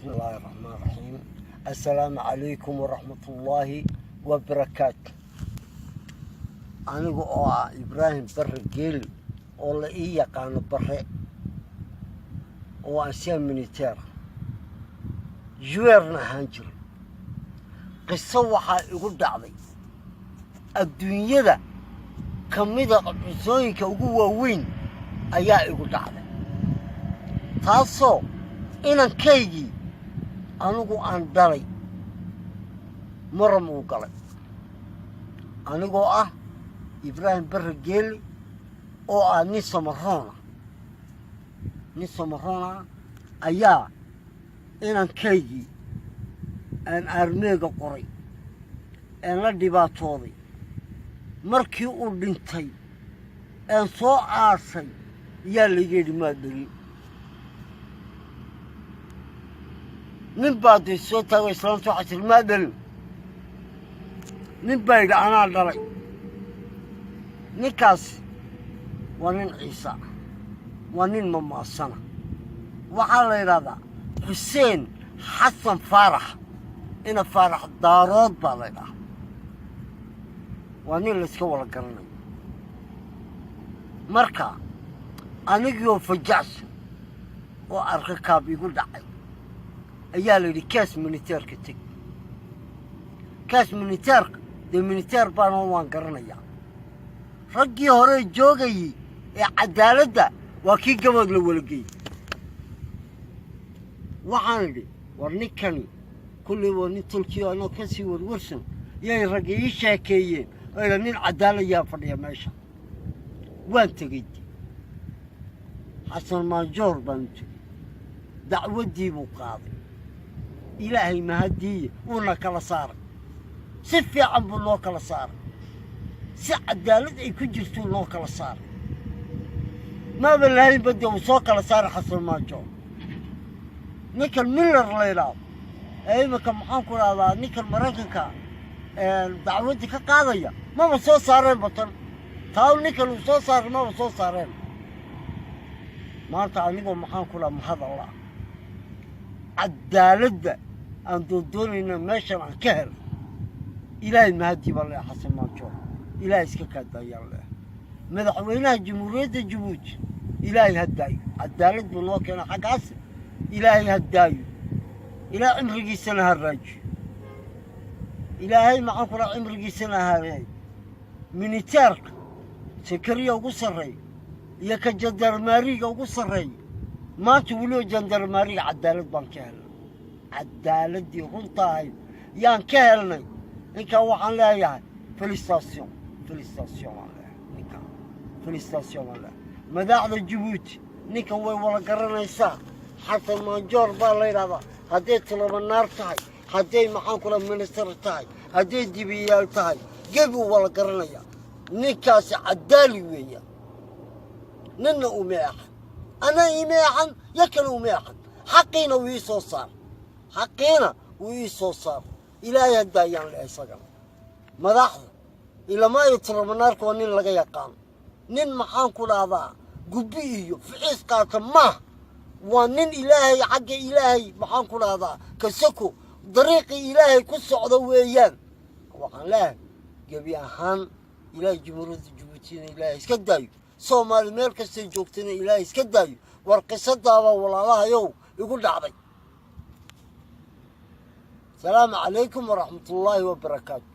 بسم الله الرحمن الرحيم. السلام عليكم ورحمة الله وبركاته. Aniga oo ah Ibraahim Barre Geeli, oo la ii yaqaano Barre, oo ancien militaire juweerna ahaan jiray, qiso waxaa igu dhacday adduunyada ka mida qisooyinka ugu waaweyn ayaa igu dhacday, taasoo inankaygii anigu aan dhalay muram uu galay. Anigoo ah Ibraahim Barre Geeli, oo ah nin Samaroona, nin Samaroona ayaa inankaygii aan aarmeega qoray een la dhibaatooday. Markii uu dhintay een soo aasay yaa layga yidhi, "Maa dhalin." Nin baa day soo taago, islaamta waxaa tiri, "Maa dhalin." Nin baa yidhi, "Anaa dhalay." Ninkaas waa nin Ciise ah, waa nin mamaasana. Waxaa la yidhahdaa Xuseen Xasan Faarax, ina Faarax Daarood baa la ydhahaa. Waa nin layska wada garanayo. Marka anigioo fajacsan oo arka kaab igu dhacay ayaa la yidhi, "Caisse militaire-ka teg." Caisse militaire-ka dee militaire baanoo waan garanayaa. Raggii hore joogayey ee cadaaladda waa kii gabood la walageeyey. Waxaan idhi, "War ninkani kulley waa nin tolkiyo." Anoo ka sii warwarsan yay ragga ii sheekeeyeen oo idha, "Nin cadaalad yaa fadhiya meesha." Waan tegey, Xasan Maajoor baan u tegey. Dacwaddii buu qaaday. Ilaahay mahadiiye, wuuna kala saaray. Si fiican buu noo kala saaray, si cadaalad ay ku jirtuu noo kala saaray. Maaba lahaynba dee uu soo kala saaray Xasan Maajoor. Ninkan Miller la yidhaahdo ee iminka, maxaan ku dhahdaa, ninkan Maraykanka dacwaddii ka qaadaya maba soo saareen batan taa ninkan uu soo saaray, maba soo saareen. Maanta anigoo, maxaan ku dhaha, mahadalla cadaaladda aan doondoonayna meeshan aan ka helay, Ilaahay mahadii baa leehay. Xasan Maajoor Ilaahay iska kaa daayaan leehay. Madaxweynaha Jamhuuriyadda Jabuuti Ilaahay ha daayo, cadaalad buu noo keenay xaggaas. Ilaahay ha daayo, ilaah cimrigiisana ha raajiyo. Ilaahay, maxaan ku dhaha, cimrigiisana ha raajiyo. Militaire-ka sakariya ugu sarreeya iyo ka jandarmaariga ugu sarreeya maanta, weliba jandarmaariga cadaalad baan ka helnay. Cadaaladdii runta ahayd yaan ka helnay. Ninkan waxaan leeyahay félicitation, félicitation baan leeyahay ninkan, félicitation baan leeyahay. Madaxda Jabuuti ninkan way wada garanaysaa. Xasan Maanjoor baa la yidhahdaa. Hadday talabanaar tahay, hadday, maxaan kula, minister tahay, hadday dibiyaal tahay, gebi uu wada garanaya. Ninkaasi cadaali weeyaan. Ninna uma eexan, anaa ima eexan, yakana uma eexan. Xaqiina wuu ii soo saar, xaqiina wuu ii soo saar. Ilaahay hadda ayaan lehay isagana. Madaxda ilamaayo talabanaarka waa nin laga yaqaano. Nin, maxaan ku dhahdaa, gubbi iyo ficiis qaata maaha. Waa nin Ilaahay, xagga Ilaahay, maxaan ku dhahdaa, kasako dariiqii Ilaahay ku socda weeyaan. Waxaan leeyahay gebi ahaan, Ilaahay Jamhuuriyadda Jabuutina Ilaahay iska daayo, Soomaali meel kastay joogtana Ilaahay iska daayo. War qisadaabaa, walaalahayow, igu dhacday. Asalaamu calaykum waraxmatullaahi wabarakaatu.